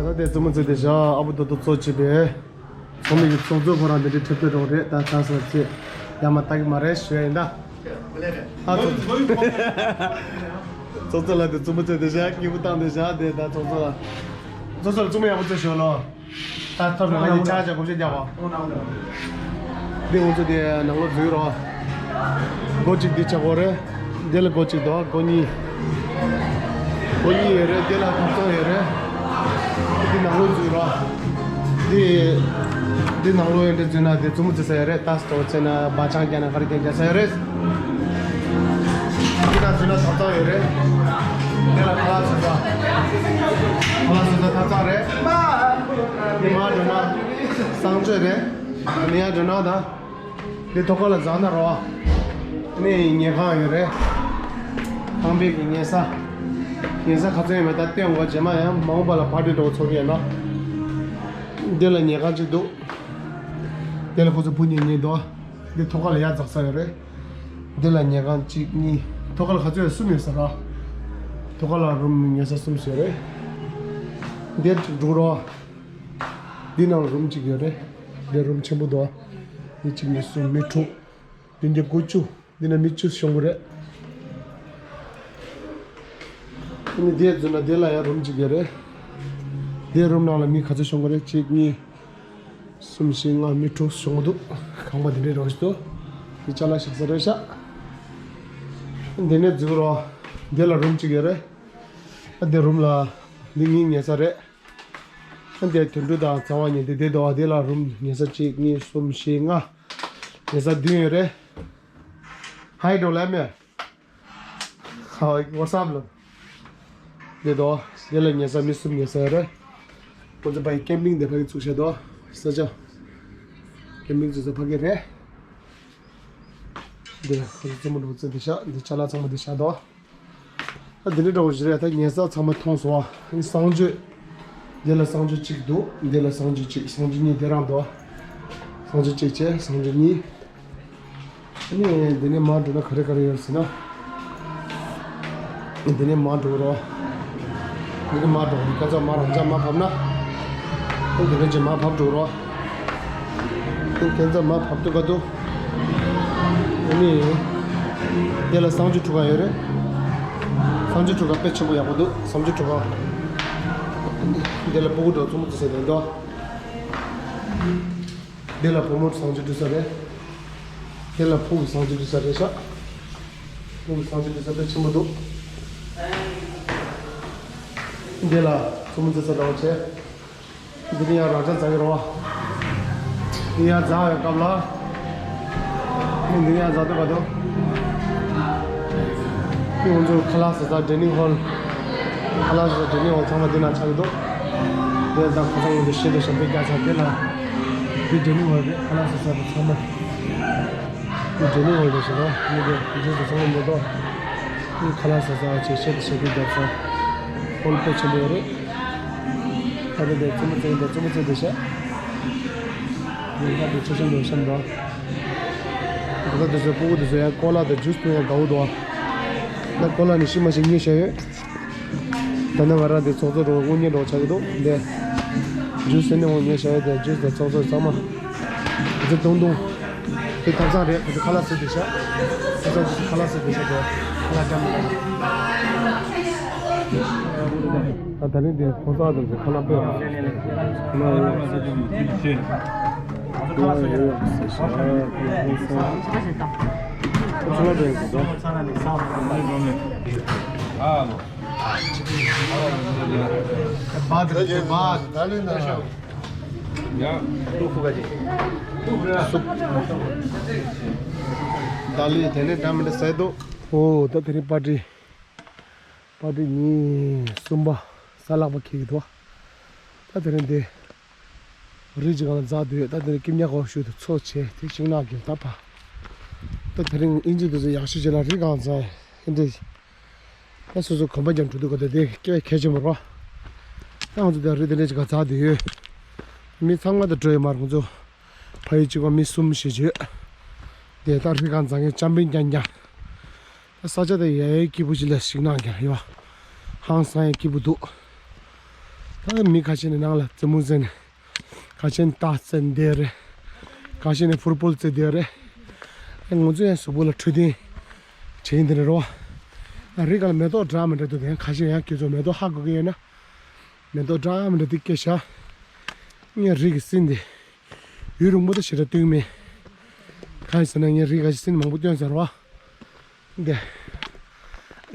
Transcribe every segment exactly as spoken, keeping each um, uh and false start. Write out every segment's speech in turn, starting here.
ད་དེ་བཙུན་མོ་ཚོས་དེ་བཞག་ཨ་བུ་དོ་དོ་གཙོ་བྱས་པའི་ཚོགས་མི་གི་ཚོགས་གཙོ་ཁོ་རང་དེ་འདྲའི་ཁྲིད་སྟོན་རོགས་རེད། ད་ཚང་སོང་ཚེ་ཡ་མ་ལྟ་གི་མ་རེད་ཞུ་ཡ་ཡིན་ད། ཨ་ཚོགས་ཚོགས་གཙོ་ལ་དེ་བཙུན་མོ་ཚོས་དེ་བཞག་སྐྱིད་པོ་བཏང་དེ་བཞག་དེ་ད་ཚོགས་གཙོ་ལ་ཚོགས་གཙོ་ལ་བཙུན་མོ་ཡག་པོ་ཚོས་ཞོལ་ལོ། ད་ཐོབ་ན་ང་ཡི་ཆ་ཆ་གོམས་གཤིས་རྒྱག་པ། འདི་ང་ཚོ་དེ་ནང་ལོགས་འཛུལ་རོགས། སྒོ་གཅིག་འདི་ཆག་སྒོ་རེད། འདི་ལ་སྒོ་གཅིག་འདུག་སྒོ་གཉིས། སྒོ་གཉིས་ཡོད་རེད། འདི་ལ་ཐབ་ཚང་ཡོད་རེད། འདི་ནང་ལོགས་འཛུལ་རོགས། འདི་འདི་ནང་ལོགས་ཡོད་འདྲ་འཛུལ་ན་དེ་བཙུན་མོ་འཛུལ་ས་ཡོད་རེད། ད་སྟོར་ཚེ་ན་བ་ཆང་རྒྱག་ན་ག་རེ་རྒྱག་རྒྱག་ས་ཡོད་རེད། འདི་ན་འཛུལ་ན་ཐབ་ཚང་ཡོད་རེད། འདི་ལ་ཁ་ལག་བཟོ་ས། ཁ་ལག་བཟོ་ས་ཐབ་ཚང་རེད། འདི་མར་འགྲོ་ན་གསང་སྤྱོད་རེད། འདི་ཡར་འགྲོ་ན་ད། འདི་ཐོག་ཁ་ལ་འཛག་ན་རོ། ནི་ཉལ་ཁང་ཡོད་རེད། ཁང་པའི་གི་ཉལ་ས། ཉལ་ས་ག་ཚོད་ཡོད་མེད་ད་སྟོན་དགོས། རྗེས་མ་ཡང་མ་འོངས་པ་ལ་པར་ཊི་འགྲོ་ཚོགས་ཀྱི་ཡོད་ན། འདི་ལ་ཉལ་ཁང་གཅིག་འདུག་འདི་ལ་ཁོ་ཚོ་བུ་གཉིས་ཉལ་འདུག་འདི་ཐོག་ཁ་ལ་ཡར་འཛེག་ས་ཡོད་རེད། འདི་ལ་ཉལ་ཁང་གཅིག་གཉིས། ཐོག་ཁ་ལ་ག་ཚོད་ཡོད། གསུམ་ཡོད་ས་ར། ཐོག་ཁ་ལ་རུམ་ཉལ་ས་གསུམ་ཡོད་རེད། འདིར་འགྲོ་རོགས། འདི་ནང་རུམ་གཅིག་ཡོད་རེད། འདི་རུམ་ཆེན་པོ་འདུག་མི་གཅིག་མི་གསུམ་མི་དྲུག་འདི་འདི་དགུ་བཅུ། འདི་ན་མི་བཅུ་ཤོང་གི་རེད། ཨ་ནི་འདི་འཛུལ་ན་འདི་ལ་ཡང་རུམ་གཅིག་ཡོད་རེད། འདི་རུམ་ནང་ལ་མི་ག་ཚོད་ཤོང་གི་རེད། གཅིག་གཉིས། གསུམ་བཞི་ལྔ་མི་དྲུག་ཤོང་གི་འདུག་ཁང་པ་འདི་འདྲའི་རོགས་ཤིག་འདུག་འདི་ཅ་ལག་བཞག་ས་རེད་ཤག་འདི་ནས་འཛུལ་རོགས། འདི་ལ་རུམ་གཅིག་ཡོད་རེད། ཨ་འདི་རུམ་ལ་འདི་གཉིས་ཉལ་ས་རེད། ཨ་འདི་དོན་གྲུབ་དང་ཚེ་དབང་གཉིས་འདི་འདི་འདུག་འདི་ལ་རུམ་ཉལ་ས་གཅིག་གཉིས་གསུམ་བཞི་ལྔ། ཉལ་ས་བདུན་ཡོད་རེད། ཧའི་འགྲོ་ལབ་མེད། ཧའི་ཝོ་སབ་ལོ། འདི་དོ། འདི་ལ་ཉལ་ས་མི་གསུམ་ཉལ་ས་ཡོད་རེད། ཁོ་ཚོ་ཕ་གི་ཀེམ་པིང་དེ་ཕ་གི་བཙུགས་བྱས་དོ། ས་ཆ། ཀེམ་པིང་བཙུགས་ས་ཕ་གི་རེད། འདི་ལ་ཁོ་ཚོ་བཙུན་མོ་འགྲོ་ཚོད་འདི་ཤག་འདི་ཅ་ལག་ཚང་མ་འདི་ཤག་དོ། ཨ་འདི་འདྲ་འདྲ་བོ་ཞིག་རེད། ད་ཉལ་ས་ཚང་མ་མཐོང་སོང་བ། ཨ་ནི་གསང་སྤྱོད། འདི་ལ་གསང་སྤྱོད་གཅིག་འདུག་འདི་ལ་གསང་སྤྱོད་གཅིག་གསང་སྤྱོད་གཉིས་དེ་རང་འདུག་གསང་སྤྱོད་གཅིག་བྱས་གསང་སྤྱོད་གཉིས། ཨ་ནི་འདི་ནས་མར་འགྲོ་ན་ག་རེ་ག་རེ་ཡོད་ཟེར་ན། འདི་ནས་མར་འགྲོ་རོགས། འདི་ནས་མར་འགྲོ་གི་ཁ་ཚ་མར་རང་ཅག་མར་བབས་ན། འདི་ནས་ཅི་མར་བབས་འགྲོ་རོགས། ཁྱེད་ཚོ་མར་བབས་དུས་ག་དུས། ཨ་ནི། དེ་ལ་གསང་སྤྱོད་ཁྲུ་གང་ཡོད་རེད། གསང་སྤྱོད་ཁྲུ་གང་དཔེ་ཆེན་པོ་ཡག་པོ་འདུག་གསང་སྤྱོད་ཁྲུ་གང་། དེ་ལ་སྤུ་གུ་འགྲོ་བཙུན་མོ་བཙུན་ས་དེ་འདུག་དེ་ལ་བུ་མོ་གསང་སྤྱོད་ཁྲུ་ས་རེད། དེ་ལ་ཕུ་གུ་གསང་སྤྱོད་ཁྲུ་ས་རེད་ཤག་ཕུ་གུ་གསང་སྤྱོད་ཁྲུ་ས་དཔེ་ཆེན་པོ་འདུག་དེ་ལ་བཙུན་མོ་བཙུན་ས་འདྲ་བོ་བྱས། འདི་ནི་ཡང་རང་ཅག་འཛག་གི་རོ། འདི་ཡང་འཛག་ཡོད་སྐབས་ལ། འདི་ནི་ཡང་འཛག་འདུག་ག་དུ། འདི་ང་ཚོ་ཁ་ལག་ཟ་ས་ཌའི་ནིང་ཧོལ། ཁ་ལག་ཟ་ས་ཌའི་ནིང་ཧོལ་ཚང་མ་འདི་ན་ཆགས་ཀྱི་འདུག་འདི་ད་ཁ་སང་ང་ཚོ་ཤེལ་དུ་ཞབས་པད་བརྒྱབ་ཚར་དེ་ལ། འདི་ཌའི་ནིང་ཧོལ་རེད། ཁ་ལག་ཟ་ས་དེ་ཚང་མ། འདི་ཌའི་ནིང་ཧོལ་རེད་ཟེར་རོ། འདི་འདི་འདི་ཚོ་ཚང་མ་མེད་དོ། འདི་ཁ་ལག་ཟ་ས་ཆེ་ཤེལ་དུ་ཞབས་པད་བརྒྱབ་ཚར། ཧོལ་དཔེ་ཆེན་པོ་ཡོད་རེད། ད་རེས་དེ་བཙུན་མོ་བཙུན་དེ་བཙུན་མོ་བཙུན་དེ་བཤད། ཉིན་ཁ་དེ་ཆེ་ཆུང་དུ་བཤད་འགྲོ། ད་ལྟ་དེ་ཚོའི་སྤུ་གུ་དེ་ཚོ་ཡང་ཀོ་ལ་དང་ཇུས་བཏུང་ཡང་དགའ་བོ་འདུག་ད་ཀོ་ལ་ནི་ཤི་མ་ཤི་ཉོས་བྱས་ཡོད། ད་ནི་ང་རང་དེ་ཚོགས་གཙོ་རུ་དངུལ་ཉོས་འགྲོ་ཆགས་ཀྱི་འདུག་འདི་ཇུས་ཟེར་ནས་དངུལ་ཉོས་བྱས་ཡོད་དེ་ཇུས་དང་ཚོགས་གཙོ་ཚང་མ། དེ་ཚོ་བཏུང་བཏུང་། དེ་ཐབ་ཚང་རེད། དེ་ཚོ་ཁ་ལག་ཟས་བསྡད་ཤག་ཐབ་ཚང་དེ་ཚོ་ཁ་ལག་ཟས་བསྡད་ཤག་དེ་ཁ་ལག་སྐམ་རེད། ད་ད་རིང་དེ་ཕོ་གསར་དེ་ཚོ་ཁ་ལག་སྤོས་པ་ཁ་ལག་ཡོད་ཟས་ཤག་ཁ་ལག་སྤོས་པ་ཁ་ལག་སྤོས་པ་ཨ་ལོ། ད་ལི་དེ་ནས་འདྲ་མི་འདྲ་ཟས་འདུག་ཨོ་ད་དེ་རིང་པར་ཊི། པར་ཊི་ཉིན་གསུམ་པ་གཟའ་ལྷག་པ་འཁེལ་གྱི་འདུག་ད་དེ་རིང་འདི་རི་གཅིག་སྒང་ལ་འཛེགས་བསྡད་ཡོད། ད་དེ་རིང་སྐྱིད་ཉག་གོ་ཤུལ་དུ་ཚོ་བྱས་དེ་ཤིང་ནགས་ཀྱི་ལྟ་ཕ། ད་དེ་རིང་ཨིན་ཇི་དེ་ཚོ་ཡག་ཤོས་བྱས་ལ་རི་སྒང་འཛེགས་ཨིན་འདྲ། ད་སོ་སོ་གོམ་པ་རྒྱབ་འགྲོ་དུས་ག་ད་དེ་སྐད་གལ་ཆེན་པོ་རོ། ད་ང་ཚོ་དེ་རི་དེ་འདྲ་ཅིག་ག་འཛེགས་བསྡད་ཡོད། མི་ཚང་མ་ད་འགྲོ་ཡོད་མ་རེད། ང་ཚོ་ཕ་ཡུལ་གཅིག་པ་མི་གསུམ་ཞིག་ཡོད། དེ་ད་རི་སྒང་འཛེགས་མཁན་ཅམ་པིང་རྐྱང་རྐྱང་། ས་ཆ་དེ་ཡ་ཡའི་སྐྱིད་པོ་ཅིག་ལ་ཞིག་གནང་རྒྱུ་ཡོད། ཧང་སང་ཡ་སྐྱིད་པོ་འདུག་ད་མི་ཁ་ཤས་ནི་ནང་ལ་རྩེད་མོ་རྩེ་ནས། ཁ་ཤས་ནི་རྟ་རྩེ་འདི་རེད། ཁ་ཤས་ནི་ཕུར་བུ་རྩེ་འདི་རེད། ཨེ་ང་ཚོ་ཡང་གཟུགས་པོ་ལ་འཕྲོད་བསྟེན་བྱེད་ཀྱི་འདི་རེད་རོ། ཨ་རི་ག་ལ་མེ་ཏོག་འདྲ་མི་འདྲ་འདུག་དེ་ཁ་ཤས་ཡང་ཁྱེད་ཚོ་མེ་ཏོག་ཧ་གོ་གི་ཡོད་ན། མེ་ཏོག་འདྲ་མི་འདྲ་འདི་སྐྱེ་ཤག་ངས་རི་གི་སྲིན་འདི་ཡུན་རིང་པོ་དང་ཞེ་དྲག་བསྟུན་མེད། གང་ཡིན་ཟེར་ན་ངས་རི་ག་ཞིག་སྲིན་མང་པོ་བཏོན་ཟེར་བ། འདི་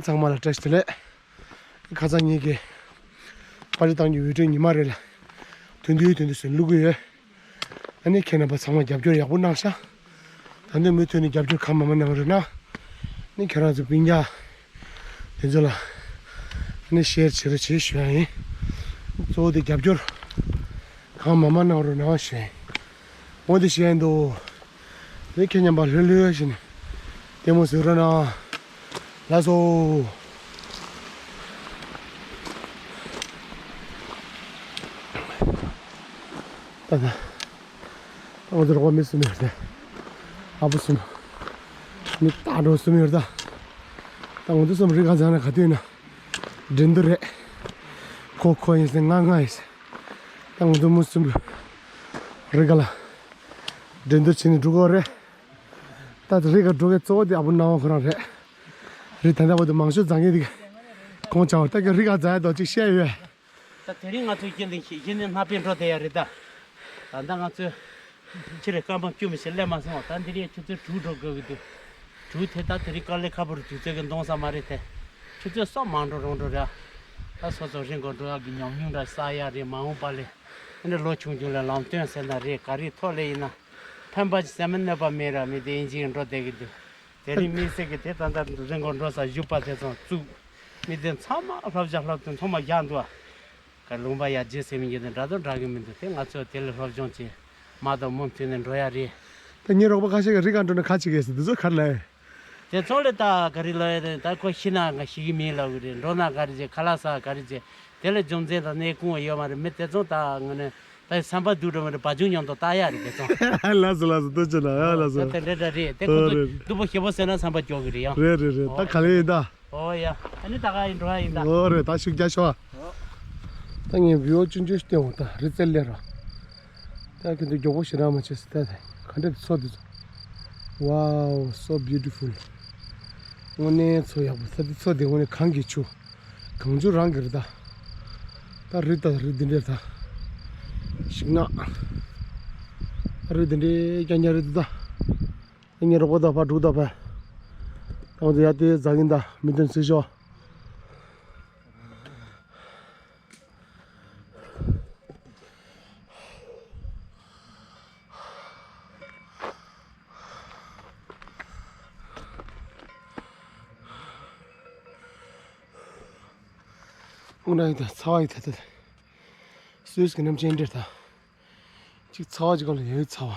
ཚང་མ་ལ་བཀྲ་ཤིས་བདེ་ལེགས། ཁ་སང་ངེད་ཀྱིས་པར་རིས་བཏང་རྒྱུ་འོས་འཕྲོད་ཉི་མ་རེ་ལ་དོན་དུ་དོན་དུ་ཟིན་བླུག་གི་ཡོད། ཨ་ནི་ཁྱེད་རྣམ་པ་ཚང་མ་རྒྱབ་སྐྱོར་ཡག་པོ་གནང་ཤག་ད་ལྟ་མུ་མཐུད་ནས་རྒྱབ་སྐྱོར་གང་མང་མང་གནང་རོགས་གནང་། ནི་ཁྱེད་རང་ཚོ་སྤུན་ཀྱག་དེ་ཚོ་ལ་ཨ་ནི་ཤེར་བྱེད་རོགས་བྱེད་ཞུ་ཡ་ཡིན། གཙོ་བོ་དེ་རྒྱབ་སྐྱོར་གང་མང་མང་གནང་རོགས་གནང་ཞུ་ཡ་ཡིན། འོ་དེ་བཤད་འདུག་དེ་ཁྱེད་མཉམ་པ་ལྷོད་ལྷོད་བྱས་ནས་ལྟད་མོ་བཟོས་རོགས་གནང་། ལགས་སོ། ད་ད། ང་ཚོ་རོགས་པ་མི་གསུམ་ཡོད་དེ། ཨ་བུ་གསུམ། མི་རྟ་འགྲོ་གསུམ་ཡོད་ད། ད་ང་ཚོ་གསུམ་རི་ག་འཛེགས་ན་ག་དུས་ན། འགྲན་བསྡུར་རེད། ཁོ་ཁོ་ཡིན་ཟེར་ང་ང་ཡིན་ཟེར། ད་ང་ཚོ་མི་གསུམ་རི་ག་ལ། འགྲན་བསྡུར་བྱས་ནས་འགྲོ་གི་རེད། ད་རི་ག་འགྲོ་མཁན་གཙོ་བོ་དེ་ཨ་བུ་སྣང་བ་ཁོ་རང་རེད། རི་ད་ལྟ་བར་དུ་མང་ཤོས་འཛེགས་མཁན་དེ་ཁོང་ཆགས་པ་ད་ཀྱང་རི་ག་འཛེགས་ཡ་དོ་ཅིག་བཤད་ཡོད། ད་དེ་རིང་ང་ཚོའི་གཞི་ནས་གཞི་ནས་སྣ་པས་འགྲོ་བསྡད་ཡ་རེད་ད། ད་ལྟ་ང་ཚོས་ཕྱི་རེ་སྐར་མ་བཅུ་མི་ཞིག་སླེབས་མ་སོང་བ། ད་འདི་རེད་ཆུ་ཚོད་དྲུག་འགྲོ་དགོས་ཀྱི་འདུག་དྲུག་དེ་ད་དེ་རིང་དཀའ་ལས་ཁག་པོ་རེད། དུས་ཚོད་ཀྱི་འདང་ས་མ་རེད་དེ། ཆུ་ཚོད་གསུམ་མ་འགྲོ་རང་འགྲོ་རེད། ད་སོ་སོ་རི་མགོ་འགྲོ་ཡག་གི་ཉམས་མྱོང་འདྲ་བསགས་ཡག་རེད། མ་འོངས་པ་ལ་ཨ་ནི་ལོ་ཆུང་ཆུང་ལ་ལམ་སྟོན་ཟེར་ན་རེད། ག་རེ་ཐོག་ལ་ཡིན་ན་ཕན་པ་ཟེར་མི་གནོད་པ་མེད་ར་མི་དེ་ཡིན་གཅིག་འགྲོ་བསྡད་ཀྱི་འདུག་དེ་རིང་དམིགས་བསལ་གྱི་དེ་ད་ལྟ་རི་མགོ་འགྲོ་ས་བཞུགས་པ་དེ་ཚོ་བཙུགས། མི་དེ་ཚང་མ་བསླབ་བྱ་བསླབ་སྟོན་ཚང་མ་བཞག་འདུག་ག་ལུང་པ་ཡར་རྒྱས་ཟེར་མི་འགྱུར་ནས་འདྲ་དང་འདྲ་གི་མི་འདུག་དེ་ང་ཚོས་དེ་ལ་སློབ་སྦྱོང་བྱེད། མ་དང་མུ་མཐུད་ནས་འགྲོ་ཡ་རེད། ད་ངའི་རོགས་པ་ཁ་ཤས་ཀྱིས་རི་ག་འགྲོ་ན་ག་བྱེད་ཀྱི་ཟེར་འདི་ཚོ་ག་རེ་ལབ་ཡ། དེ་ཚོ་ལས་ད་ག་རེ་ལབ་ཡ་རེད། ད་ཁོ་ཤི་ན་ང་ཤི་གི་མིན་ལབ་གི་རེད། འགྲོ་ན་ག་རེ་བྱེད། ཁ་ལག་ཟ་ག་རེ་བྱེད། དེ་ལ་རྒྱུ་མཚན་དང་གནས་སྐུང་བ་ཡོད་མ་རེད། མི་དེ་ཚོ་ད་ངོ་ནས་ད་སེམས་པ་སྡུག་འགྲོ་མི་རེད། བ་ཅུང་ཉམས་དོ་ལྟ་ཡ་རེད་དེ་ཚོ། ལགས་སོ་ལགས་སོ། ལྟོས་བྱུང་ལ་ཡ་ལགས་སོ། ད་དེ་འདྲ་འདྲ་རེད། དེ་ཁོ་ཨོ་ཚོ་རེད། སྡུག་པོ་ཞེ་པོ་ཟེར་ན་བསམ་པ་སྐྱོ་གི་རེད་ཡང་། རེད་རེད་རེད། ད་ག་ལེ་ཡིན་ད། ཨོ་ཡ། ཨ་ནི་ད་ག་ཡིན་འགྲོ་ཡ་ཡིན་ད། ཨོ་རེད། ད་ཤུགས་རྒྱག་ཤོག་ཨ། ད་ངས་བི་ཨོ་ཆུང་ཆུང་ཞིག་བསྟན་འོང་ད་རི་རྩེར་སླེབས་ར། ད་ཁྱོད་ཚོ་མགྱོགས་པོ་ཞེ་དྲག་མ་བྱེད་ཟེར་ད་དེ་ག་འདྲ་མཚོ་འདི་ཚོ། Wow, so beautiful. དངོས་གནས་མཚོ་ཡག་པོ་ས་འདི་མཚོ་འདི་དངོས་གནས་གངས་ཀྱི་ཆུ། གངས་ཆུ་རང་གི་རེད་ད། ད་རི་ད་རི་འདི་འདྲས་ད། ཤིང་ནགས། རི་འདི་འདྲས་རྐྱང་རྐྱང་རེད་ད། ངའི་རོགས་པ་དང་ཕར་འགྲོ་ད་ཕར། ད་ང་ཚོ་ཡར་དེ་འཛེགས་ཡིན་ད་མི་དོན་ཚེ་ཤོག་དངོས་གནས་ཡིན་ད་ཚ་བ་ཡིན་ད་ད། སུད་སི་གི་གནམ་ཆེན་འདྲ་ད། གཅིག་ཚ་བ་གཅིག་ག་ལ་ཡོད་ཚ་བ།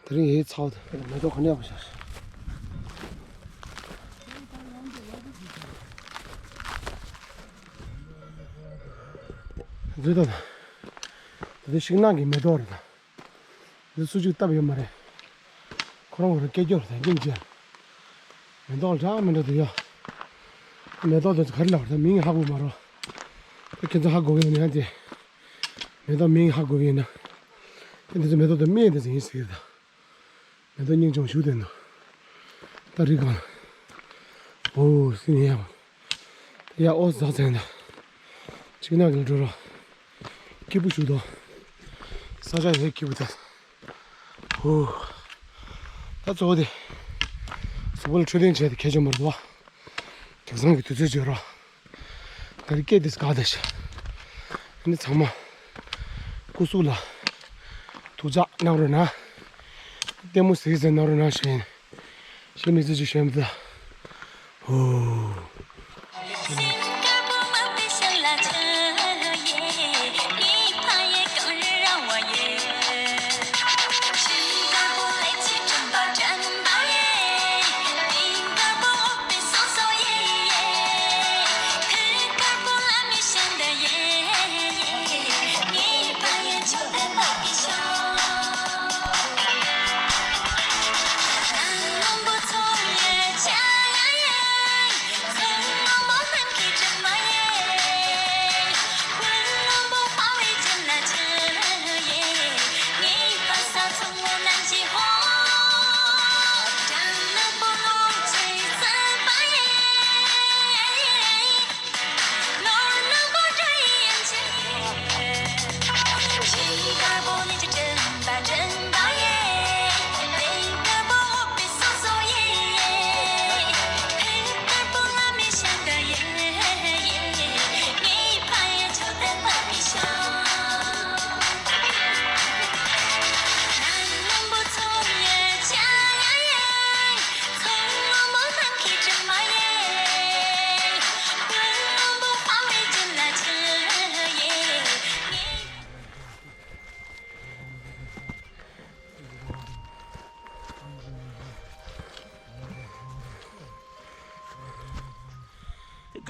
དེ་རིང་ཡོད་ཚ་བ་དང་མེ་ཏོག་ག་ནས་ཡག་པོ་ཤར། འདི་ད། འདི་ཤིང་ནགས་ཀྱི་མེ་ཏོག་རེད་ད། འདི་སུ་གཅིག་བཏབ་ཡོད་མ་རེད། ཁོ་རང་ཁོ་རང་སྐད་སྐྱོ་རེད་ད་སྙིང་རྗེ། མེ་ཏོག་འདྲ་མི་འདྲ་འདུག་ཡ། མེ་ཏོག་དེ་ཚོ་ག་རེ་ལབ་རེད་ད་མིང་ཧ་གོ་མ་རེད། ད་ཁྱེད་ཚོ་ཧ་གོ་གི་ཡོད་ན་ཡང་དེ། མེ་ཏོག་མིང་ཧ་གོ་གི་ཡོད་ན། ཨེ་འདི་ཚོ་མེ་ཏོག་དེ་སྨན་དེ་ཚོ་ཡིན་ཟེར་གི་ད། མེ་ཏོག་སྙིང་ཆུང་ཞུ་དེ་ནོ། ད་རི་གང་། ཨོ་སི་ནི་ཡ། ཡ་ཨོ་ཟག་ཚན་ད། ཅིག་ན་གི་འགྲོ་རོགས། སྐྱིད་པོ་ཞུ་དོ། ས་ཆ་ཡོད་སྐྱིད་པོ་ད། ཧུ། ད་གཙོ་བོ་དེ། གཟུགས་པོ་ལ་འཕྲོད་བསྟེན་བྱས་ཏེ་ཁྱད་ཆོས་མ་རེད་བ། དེང་སང་གི་དུས་ཚོད་བརྗོད་རོགས། ད་རེས་སྐད་དེ་དགའ་ད་ཤག་ཨ་ནི་ཚང་མ་སྐུ་གཟུགས་ལ་ཐུགས་ཅག་གནང་རོགས་གནང་། ལྟད་མོ་གཟིགས་གཟིགས་གནང་རོགས་གནང་ཞུ་ཡིན། ཞེས་མི་ཚེ་ཅིག་ཞུ་ཡིན་ད། ཧོ།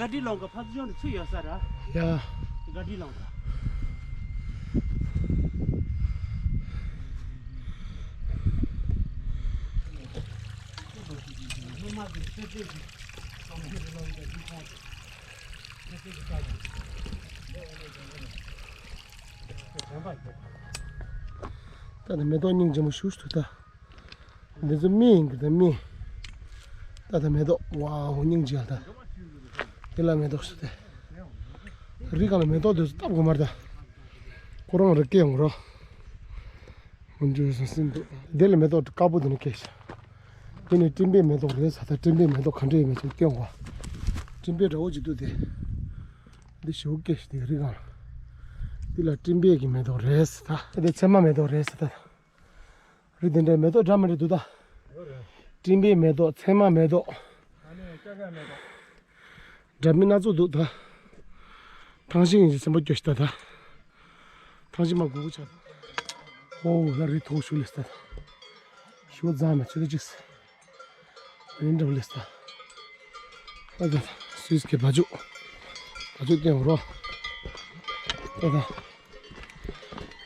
ག་ཌི་ལོང་ག་ཕ་ཚུ་ཡོང་དུ་ཚུ་ཡོད་ས་ར། ཡ། ག་ཌི་ལོང་ག་ད་ནི་མེ་ཏོག་སྙིང་རྗེ་མོ་ཞུ་ཞུ་ད། འདི་ཚོ་སྨན་ཡིན་གི་ད་སྨན། ད་ད་མེ་ཏོག་ཝའོ་སྙིང་རྗེ་ད། དེ་ལ་མེ་ཏོག་ཞུ་ད། རི་གང་ལ་མེ་ཏོག་འདི་ཚོ་བཏབ་དགོས་མ་རེད་ད། ཁོ་རང་རི་སྐད་ཡོང་རོ། འོན་ཏེ་སོང་སྲིད་འདུག་དེ་ལ་མེ་ཏོག་དཀར་པོ་དེ་ནི་སྐད་ཤ། དེ་ནི་སྤྲིན་པའི་མེ་ཏོག་རེད་ས། ད་སྤྲིན་པའི་མེ་ཏོག་ག་འདྲ་ཡོད་མེད་ཅིག་སྟོན་གོ། སྤྲིན་པའི་འདྲ་བོ་ཅིག་འདུག་དེ། འདི་ཞུ་སྐད་ཤ་དེ་རི་གང་། འདི་ལ་སྤྲིན་པའི་གི་མེ་ཏོག་རེད་ས། ད་དེ་ཚེར་མ་མེ་ཏོག་རེད་ས་ད། རི་དེ་འདྲའི་མེ་ཏོག་འདྲ་མི་འདྲ་འདུག་ད། སྤྲིན་པའི་མེ་ཏོག་ཚེར་མ་མེ་ཏོག་ཨ་ནི་སྐྱ་ཀ་མེ་ཏོག་འདྲ་མིན་སྣ་ཚོགས་འདུག་ད། ཐང་ཤིང་ཡིན་ཅི་སེམས་པ་སྐྱོ་ཤི་ད་ད། ཐང་ཤིང་མ་དགོས་མཁོ་ཆགས། ཨོ་ལ་རི་ཐོག་ཞུ་ལེ་ས་ད། ཞུ་རྫ་མ་ཆུ་ད་ཅིག་ས། རིན་འགྲོ་ལེ་ས། ད་ད་སུས་ཀྱི་བ་ཇུ། བ་ཇུ་སྟོན་རོ། ད་ད།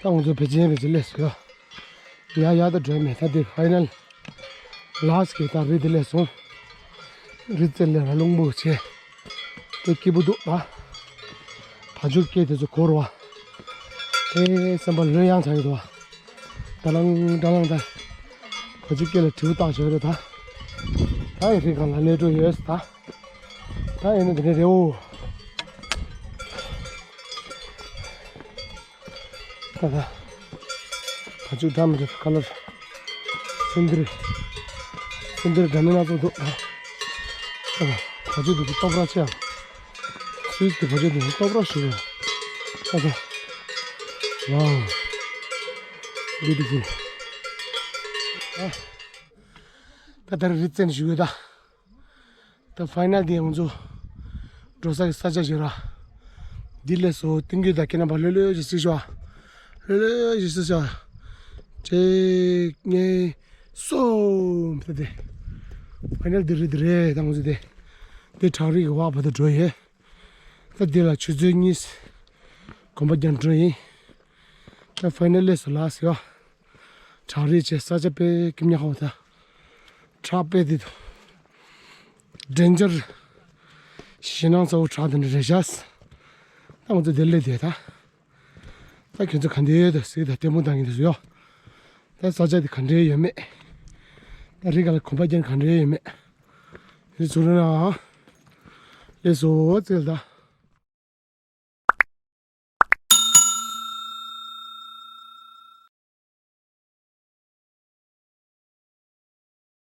ད་ང་ཚོ་བེ་ཅན་བེ་ཅན་ལས་སུ་ཡ། ཡ་ཡ་ད་འགྲོ་མེད་ད་དེ་ཕའི་ནལ། ལཱ་སི་ཀི་ད་རི་དེ་ལས་སོང་། རི་རྩེ་ལས་ར་ལུང་པོ་ཆེ། དེ་སྐྱིད་པོ་འདུག་ད། བ་ཕྱུགས་སྐད་དེ་ཚོ་གོ་རུ་བ། ཨེ་སེམས་པ་ལོས་ཡང་ཚ་ཡོད་དོ། ད་ལང་ད་ལང་ད། བ་ཕྱུགས་སྐད་ལ་དྲིལ་བུ་བཏགས་བྱོས་རེད་ད། ད་ཡི་རི་སྒང་ལ་ལས་འགྲོ་ཡོད་ད། ད་ཡིན་ན་དེ་འདྲ་རེད་འོ། ད་ད། བ་ཕྱུགས་འདྲ་མི་འདྲ་ཁ་ལར། སེ་འདིར། སེ་འདིར་འདྲ་མི་སྣ་ཚོགས་འདུག་ད་ད། བ་ཕྱུགས་འདི་ཚོ་སྟོབས་ར་ཆེ་ཡང་། སུའིས་ཀྱི་བ་ཕྱུགས་འདི་ཚོ་སྟོབས་ར་ཞུ་བ། ད་ད། ཝའོ། Beautiful. ད། ད་ད་རི་རྩེ་ནས་ཞུ་གི་ད། ད་ཕའི་ནལ་དེ་ང་ཚོ་འགྲོ་ས་གི་ས་ཆ་ཞིག་ར། འདི་ལས་སོ་ཏིང་གི་ད་ཁྱེད་རྣམ་པ་ལྷོད་ལྷོད་ཅིག་གཟིགས་ཤོག་ལྷོད་ལྷོད་ཅིག་གཟིགས་ཤོག་གཅིག་གཉིས་གསུམ་ད་དེ། ཕའི་ནལ་འདི་རི་འདི་རེད་ད་ང་ཚོ་དེ། འདི་བྲག་རི་གི་བར་བར་དུ་འགྲོ་ཡོད། ད་འདི་ལ་ཆུ་ཚོད་གཉིས། གོམ་པ་རྒྱག་འགྲོ་ཡིན། ད་ཕའི་ནལ་ལས་སོ་ལ་ཟེར་བ། བྲག་རི་བྱས་ས་ཆ་དཔེ་སྐྱིད་མྱག་ཧོ་ད། བྲག་དཔེ་དེ་དང་། ཌེན་ཇར། ཞེད་སྣང་ཚ་བོ་བྲག་དེ་འདྲ་རེད་ཤག་ད་ང་ཚོ་དེ་སླེབས་བསྡད་ད། ད་ཁྱོད་ཚོ་ག་འདྲ་ཡོད་ད་ཟེར་ད་ལྟད་མོ་བཏང་གིན་འདུག་ཟེར་ཡོ། ད་ས་ཆ་དེ་ག་འདྲ་ཡོད་མེད། ད་རི་སྒང་ལ་གོམ་པ་རྒྱག་ག་འདྲ་ཡོད་མེད། དེ་ཚོ་རེད་ན། སླེབས་སོ་ཟེར་ད།